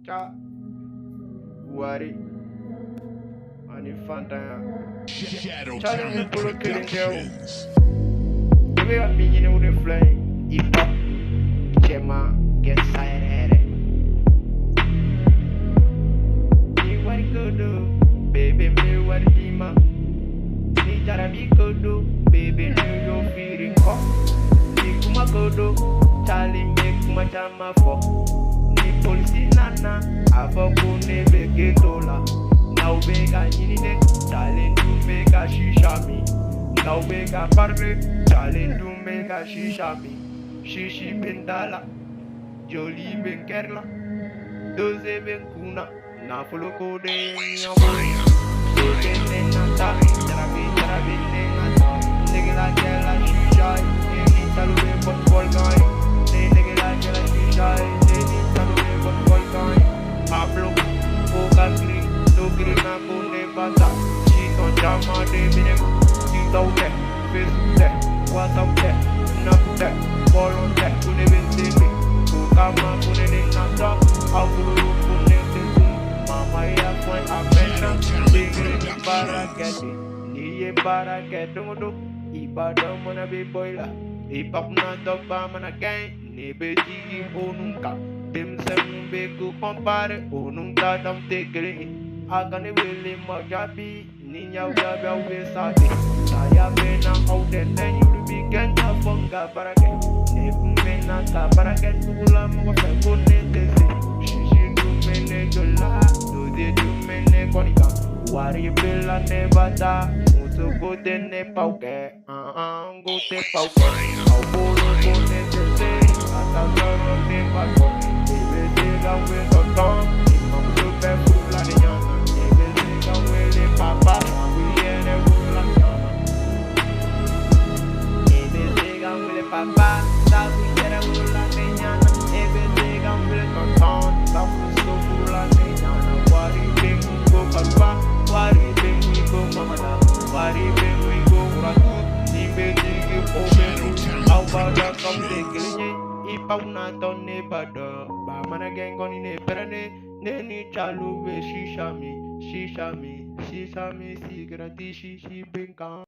Ca wari ani fantanya. Shadow Charlie ni Talent bolo kelen tɛ o. Productions. I bɛ ka min ɲini o de filɛ ye. Hip hop cɛman gangsta yɛrɛ yɛrɛ. Ni wari ko don, bébé n bɛ wari d'i ma. Ni jarabi ko don, bébé ne y'o firi n kɔ. Ni kuma ko don, Charlie n bɛ kuma caman fɔ. Ni polisi nana, a fɔ ko ne bɛ ghetto la. N'aw bɛ ka ɲini ne, Charlie dun bɛ ka shisha min. N'aw bɛ ka parler, Charlie dun bɛ ka shisha min. Shishi bɛ n da la, joli bɛ n kɛrɛ la, dose bɛ n kun na, nafolo ko de ye n Always ɲɛbɔ. fire. Bébé ne nata, jarabi jarabi ne nata. Negela kɛla shisha ye, ne ni Charlie bɛ bɔ ni volcan ye. Ne negela kɛla shisha ye, ne ni Charlie bɛ bɔ ni volcan ye. Pablo, ko ka girin, n'o girinna ko ne ba ta. Chiton caman de bɛ ne kun. TikTok tɛ, Facebook tɛ, WhatsApp tɛ, Snap tɛ, bɔlɔn tɛ, ko ne bɛ se de. Ko kama ko ne ne nata, aw bolo ko ne tɛ kun. Mama y'a fɔ a mɛnna, Shadow Talent degere ni baara kɛ Productions. de. N'i ye baara kɛ don o don, i b'a dɔn mɔnɛ bɛ bɔ i la. I bakunatɔ bamanan ne bɛ jigin onu kan. Denmisɛnninw bɛ k'u compare, onu ta dɔn tɛ kelen ye. A ka ne wele ma jaabi, ni y'aw jaabi aw bɛ sa de. Saya bɛ na aw dɛmɛ, yuru bi kɛ n ka fɔ n ka baara kɛ. Ne kun bɛ na ka baara kɛ dugu la mɔgɔ fɛ ko ne tɛ se. Sisi dun bɛ ne joli la, dose dun bɛ ne kɔni kan. Wari bɛ la ne ba ta, muso ko tɛ ne baw kɛ, an ko tɛ Always baw kɛ. fire. Aw bolo ko ne tɛ se, a ta sɔrɔ ne ba kɔ. Ne bɛ se ka wele tonton, ni mamuso bɛɛ furula ne ɲɔgɔn na. Ne bɛ se ka wele papa, u yɛrɛ wolola ne ɲɔgɔn na. Ne bɛ se ka wele papa, sabu yɛrɛ wolola ne ɲɔgɔn na. Ne bɛ se ka wele tonton, bamuso furula ne ɲɔgɔn na. Wari bɛ n kun ko papa, wari bɛ n kun ko mama na. Wari bɛ n kun ko wuratu, ni bɛ jigin o bɛ Shadow kun. Talent Aw b'a dɔn k'aw tɛ Productions. kelen ye. I baw natɔ ne ba dɔn. Bamanan kɔni ne pɛrɛnnen. Ne ni Charlie bɛ shisha min, shisha min, shisha min, sigɛrɛti sisi bɛ n kan.